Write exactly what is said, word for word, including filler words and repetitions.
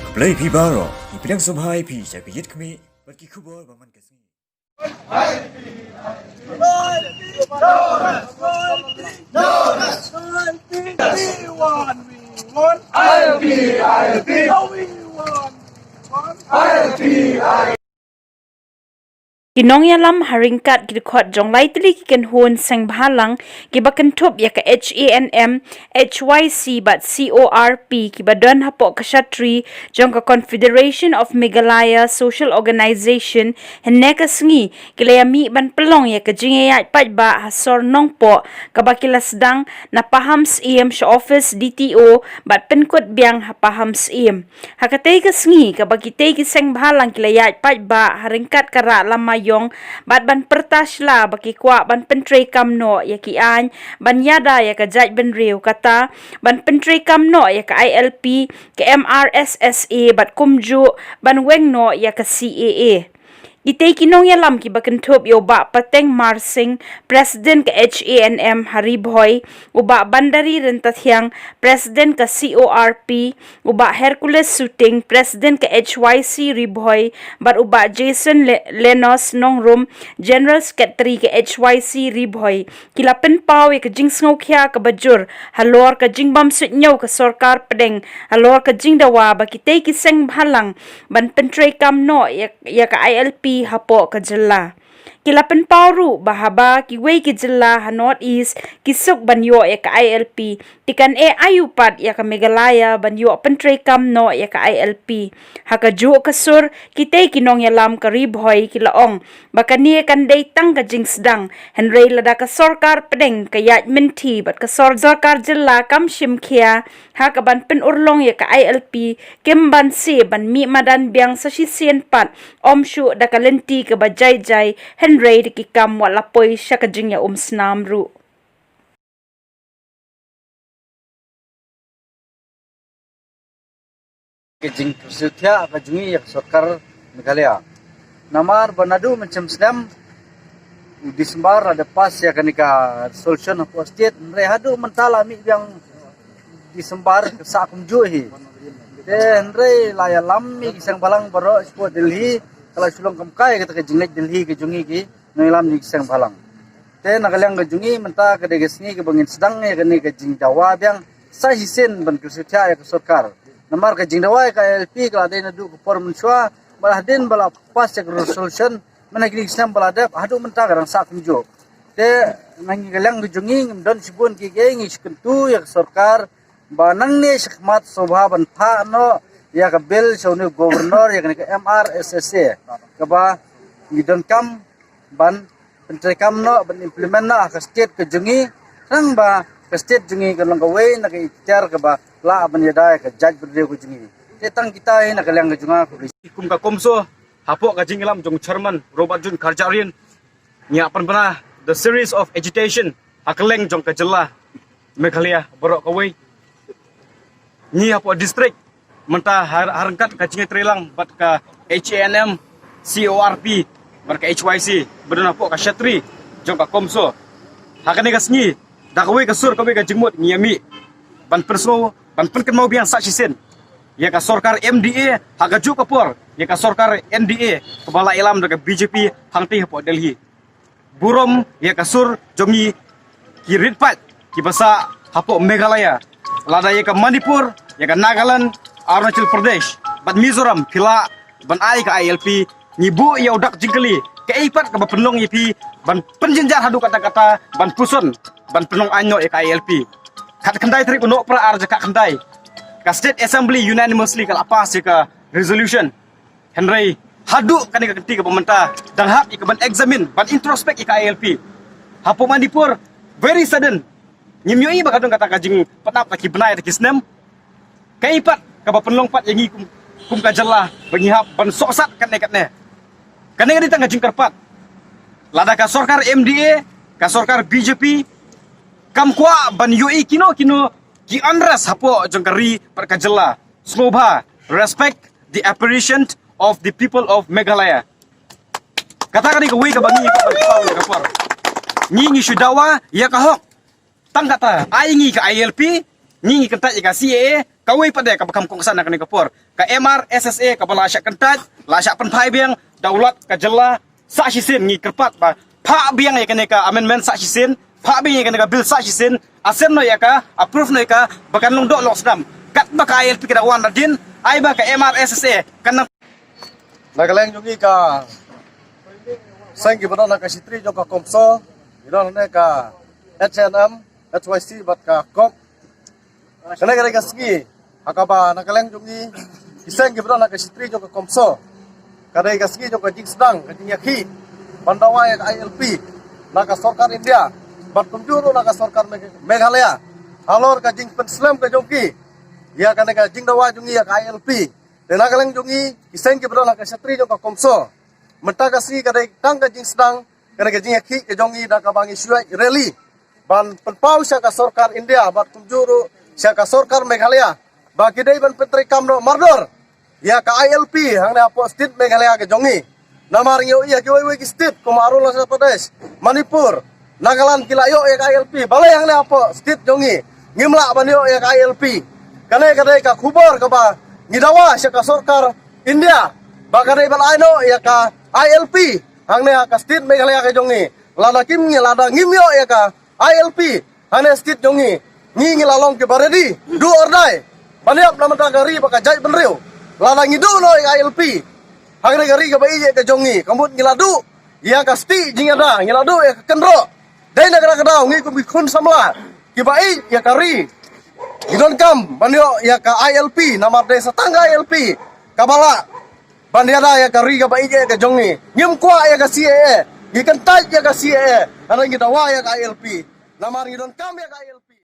Khublei phi baroh, ngi pdiang sngewbha ïa phi sha ka Ïit Khmih bad ki khubor ba man ka sngi. Ki nongïalam ha ryngkat ki dkhot jong lai tylli ki kynhun seng bhalang kiba kynthup ïa ka H A N M, H Y C bad C O R P kiba don hapoh ka shatri jong ka Confederation of Meghalaya Social Organization hynne ka sngi ki la ïa mih ban pynlong ïa ka jingïaid paidbah ha sor Nongpoh kaba ki la sdang na Pahamsyiem sha office D T O bad pynkut biang ha Pahamsyiem. Ha katei ka sngi kaba kitei ki seng bhalang ki la ïaid paidbah ha ryngkat ka rah lama ïong bad ban pyrta sla ba ki kwah ban pyntreikam noh ïa ki aiñ ban ïada ïa ka jaitbynriew kata ban pyntreikam noh ïa ka I L P, ka M R S S A bad kumjuh ban weng noh ïa ka C A A. Kitei ki nongïalam kiba kynthup ïa u Bah Pateng Marsing, President ka H A N M ha Ri Bhoi, u Bah Bandari Ryntathiang, President ka C O R P, u Bah Hercules Suting, President ka H Y C Ri Bhoi, bad u Bah Jason Le- Lenos Nongrum, General Secretary ka H Y C Ri Bhoi. Ki la pynpaw ïa ka jingsngewkhia kaba jur halor ka jingbym suidñiew ka sorkar pdeng halor ka jingdawa ba kitei ki seng bhalang ban pyntreikam noh ïa, ïa ka I L P hapoh ka jylla. Ki la pynpaw ruh ba haba kiwei ki jylla ha North East ki suk ban ïoh ïa ka I L P, te kan eh aïu pat ïa ka Meghalaya ban ïoh pyntreikam noh ïa ka I L P. Ha kajuh ka sur, kitei ki nongïalam ka Ri Bhoi ki la ong ba kane kan dei tang ka jingsdang, hynrei lada ka sorkar pdeng ka ïaid mynthi bad ka sor- sorkar jylla kam shim khia ha kaban pynurlong ïa ka I L P, kim banse ban mih madan biang sa shisien pat, ym shuh da ka lynti kaba jai jai, hynrei da ki kam wat la poi sha ka jingïaumsnam ruh. Ka jingkyrsiew thiah ka jong ngi ïa ka sorkar Meghalaya. Namar ba naduh mynshem snem u December la dep pass ïa kane ka resolution hapoh state, hynrei haduh mynta la mih biang December ka sah kumjuh hi. Te hynrei la ïalam ïa ki seng bhalang baroh shapoh Delhi, ka la shu long kam kai kata ka jingleit Delhi ka jong ngi ki nongïalam jong ki seng bhalang. Te na ka liang ka jong ngi mynta ka dei ka sngi kaba ngin sdang ïa kane ka jingdawa biang sa shisien ban kyrsiew thiah ïa ka sorkar. Namar ka jingdawa ïa ka I L P ka la dei naduh ka por mynshuwa, ba la hadien ba la pass ïa ka resolution, mynta kine ki snem ba la dep, haduh mynta ka dang sah kumjuh. Te na ngi ka liang ka jong ngi ngim don shibun kiei kiei, ngi shu kyntu ïa ka sorkar ba nangne shakhmat sngewbha ban phah noh ïa ka bill sha une u governor ïa kane ka M R S S A kaba ngi donkam ban pyntreikam noh, ban implement noh ha ka state ka jong ngi, khnang ba ka state jong ngi kan long kawei na ka ikhtiar kaba lah ban ïada ïa ka jaitbynriew ka jong ngi. Te tang kita hi na ka liang ka jong nga, khublei. Kum ka CoMSO, hapoh ka jingïalam jong Chairman Robert June Kharjahrin, ngi ïa pynbna the series of agitation ha kylleng jong ka jylla Meghalaya baroh kawei. Ngi hapoh district mynta ha, ha ryngkat ka jingïatreilang bad ka H A N M, C O R P bad ka H Y C ba don hapoh ka shatri jong ka CoMSO. Ha kane ka sngi da kawei ka sur kawei ka jingmut ngi ïa mih ban pynsngew, ban pynkynmaw biang sa shisien ïa ka sorkar M D A, ha kajuh ka por ïa ka sorkar N D A kaba la ïalam da ka B J P hangtei hapoh Delhi. Burom ïa ka sur jong ngi ki rit paid kiba sah hapoh Meghalaya. Lada ïa ka Manipur, ïa ka Nagaland, Arunachal Pradesh bad Mizoram phi lah ban ai ka I L P, ngi buh ïa u dak jingkylli, kaei pat kaba pynlong ïa phi ban pynjynjar haduh katta katta ban puson ban pynlong aiñ noh ïa ka I L P? Khatkhyndai tarik u Nohprah ar hajar khatkhyndai, ka State Assembly unanimously ka la pass ïa ka resolution. Hynrei haduh kane ka kynti kaba mynta dang hap ïa ka ban examine, ban introspect ïa ka I L P. Hapoh Manipur, very sudden, ngim ïohi ba ka don kata ka jingpynap ta ki bnai ta ki snem. Kaei pat kaba pynlong pat ïa ngi kum, kum ka jylla ba ngi hap ban sohsat katne katne? Kane ka dei tang ka jingkyrpad. Lada ka sorkar M D A, ka sorkar B J P kam kwah ban ïohi kino kino ki unrest hapoh jong ka ri bad ka jylla, sngewbha, respect the aspiration of the people of Meghalaya. Kata ka dei kawei kaba ngi ka ban kawei ka por. Ngi ngi shu dawa ïa ka hok. Tang kata, ai ngi ka I L P, ngi ngi kyntait ïa ka C A A, kawei pat de kaba kham kongsan na kane ka por. ka M R S S A kaba la shah kyntait, la shah pynphai biang da u Lat ka jylla sa shisien. Ngi kyrpad ba phah biang ïa kane ka amendment sa shisien, phah biang ïa kane ka bill sa shisien, assent noh ïa ka, approve noh ïa ka, ba kan long doh long snam. Katba ka I L P ka dang wan hadien, ai ba ka M R S S A kan nang. Na ka liang jong ngi ka seng kiba don ha ka shatri jong ka CoMSO, ngi don hangne ka H A N M, H Y C bad ka COP. Kane ka dei ka sngi ha kaba na ka liang jong ngi ki seng kiba don ha ka shatri jong ka CoMSO, ka dei ka sngi jong ka jingsdang, ka jingïakhih ban dawa ïa ka I L P na ka sorkar India bad kumjuh ruh na ka sorkar Meg-, Meghalaya halor ka jingpynslem ka jong ki ïa kane ka jingdawa jong ngi ïa ka I L P. Te na ka liang jong ngi ki seng kiba don ha ka shatri jong ka CoMSO, mynta ka sngi ka dei tang ka jingsdang, ka dei ka jingïakhih ka jong ngi da kaba ngi shu ïaid rally ban pynpaw sha ka sorkar India bad kumjuh ruh sha ka sorkar Meghalaya ba ki dei ban pyntreikam noh mardor ïa ka I L P hangne hapoh state Meghalaya ka jong ngi. Namar ngi ïohi ïa kiwei wei ki state kum Arunachal Pradesh, Manipur, Nagaland ki la ïoh ïa ka I L P, balei hangne hapoh state jong ngi ngim lah ban ïoh ïa ka I L P. Kane ka dei ka khubor kaba ngi dawa sha ka sorkar India ba ka dei ban ai noh ïa ka I L P hangne ha ka state Meghalaya ka jong ngi. Lada kim ngi, lada ngim ïoh ïa ka I L P hangne state jong ngi, ngi ngi la long kiba ready, duh or die, ban ïap na ka bynta ka ri bad ka jaitbynriew. Lada ngi duh noh ïa ka I L P hangne ka ri kaba ïeit ka jong ngi, ka mut ngi la duh ïa ka stieh jingïada, ngi la duh ïa ka kynroh. Dei na kata ka daw ngi kum ki khun samla kiba ïeit ïa ka ri, ngi donkam ban ïoh ïa ka I L P, namar dei sa tang ka I L P kaba lah ban ïada ïa ka ri kaba ïeit ka jong ngi. Ngim kwah ïa ka C A A, ngi kyntait ïa ka C A A, hynrei ngi dawa ïa ka I L P, namar ngi donkam ïa ka I L P.